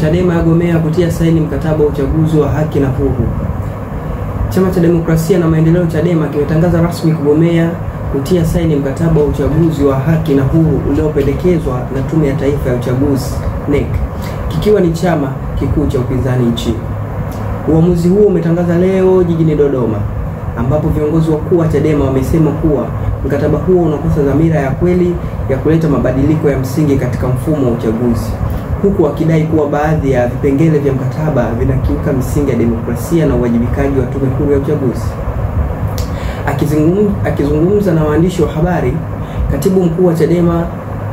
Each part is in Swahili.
Chadema yagomea kutia saini mkataba wa uchaguzi wa haki na huru. Chama cha Demokrasia na Maendeleo Chadema kimetangaza rasmi kugomea kutia saini mkataba wa uchaguzi wa haki na huru uliopendekezwa na Tume ya Taifa ya Uchaguzi NEC, kikiwa ni chama kikuu cha upinzani nchini. Uamuzi huo umetangaza leo jijini Dodoma, ambapo viongozi wakuu wa Chadema wamesema kuwa mkataba huo unakosa dhamira ya kweli ya kuleta mabadiliko ya msingi katika mfumo wa uchaguzi, huku wakidai kuwa baadhi ya vipengele vya mkataba vinakiuka misingi ya demokrasia na uwajibikaji wa Tume Huru ya Uchaguzi. Akizungumza na waandishi wa habari, katibu mkuu wa Chadema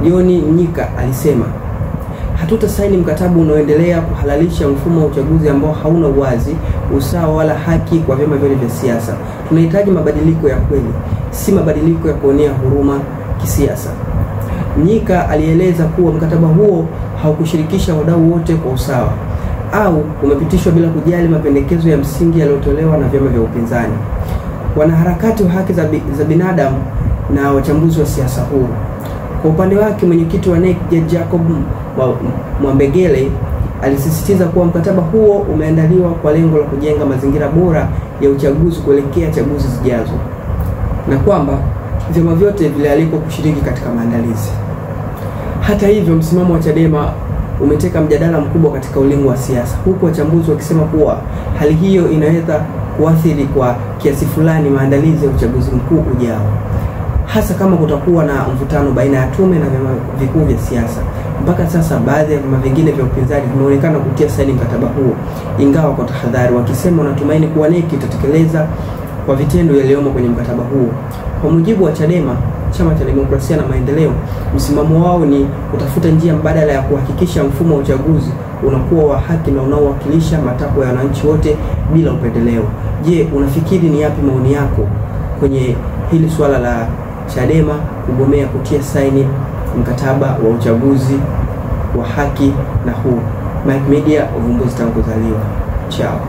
John Mnyika alisema, "Hatutasaini mkataba unaoendelea kuhalalisha mfumo wa uchaguzi ambao hauna uwazi, usawa wala haki kwa vyama vyote vya siasa. Tunahitaji mabadiliko ya kweli, si mabadiliko ya kuonea huruma kisiasa." Mnyika alieleza kuwa mkataba huo haukushirikisha wadau wote kwa usawa au umepitishwa bila kujali mapendekezo ya msingi yaliyotolewa na vyama vya upinzani, wanaharakati wa haki za binadamu na wachambuzi wa siasa huru. Kwa upande wake, mwenyekiti wa NEC Jacob Mwambegele alisisitiza kuwa mkataba huo umeandaliwa kwa lengo la kujenga mazingira bora ya uchaguzi kuelekea chaguzi zijazo, na kwamba vyama vyote vilialikwa kushiriki katika maandalizi. Hata hivyo, msimamo wa Chadema umeteka mjadala mkubwa katika ulingo wa siasa, huku wachambuzi wakisema kuwa hali hiyo inaweza kuathiri kwa kiasi fulani maandalizi ya uchaguzi mkuu ujao, hasa kama kutakuwa na mvutano baina ya tume na vyama vikuu vya siasa. Mpaka sasa baadhi ya vyama vingine vya upinzani vimeonekana kutia saini mkataba huo, ingawa kwa tahadhari, wakisema wanatumaini kuwa NEC itatekeleza kwa vitendo yaliyomo kwenye mkataba huo. Kwa mujibu wa Chadema, Chama cha Demokrasia na Maendeleo, msimamo wao ni kutafuta njia mbadala ya kuhakikisha mfumo wa uchaguzi unakuwa wa haki na unaowakilisha matakwa ya wananchi wote bila upendeleo. Je, unafikiri ni yapi maoni yako kwenye hili swala la Chadema kugomea kutia saini mkataba wa uchaguzi wa haki na huru? Mike Media, uvumbuzi tangu kuzaliwa. Ciao.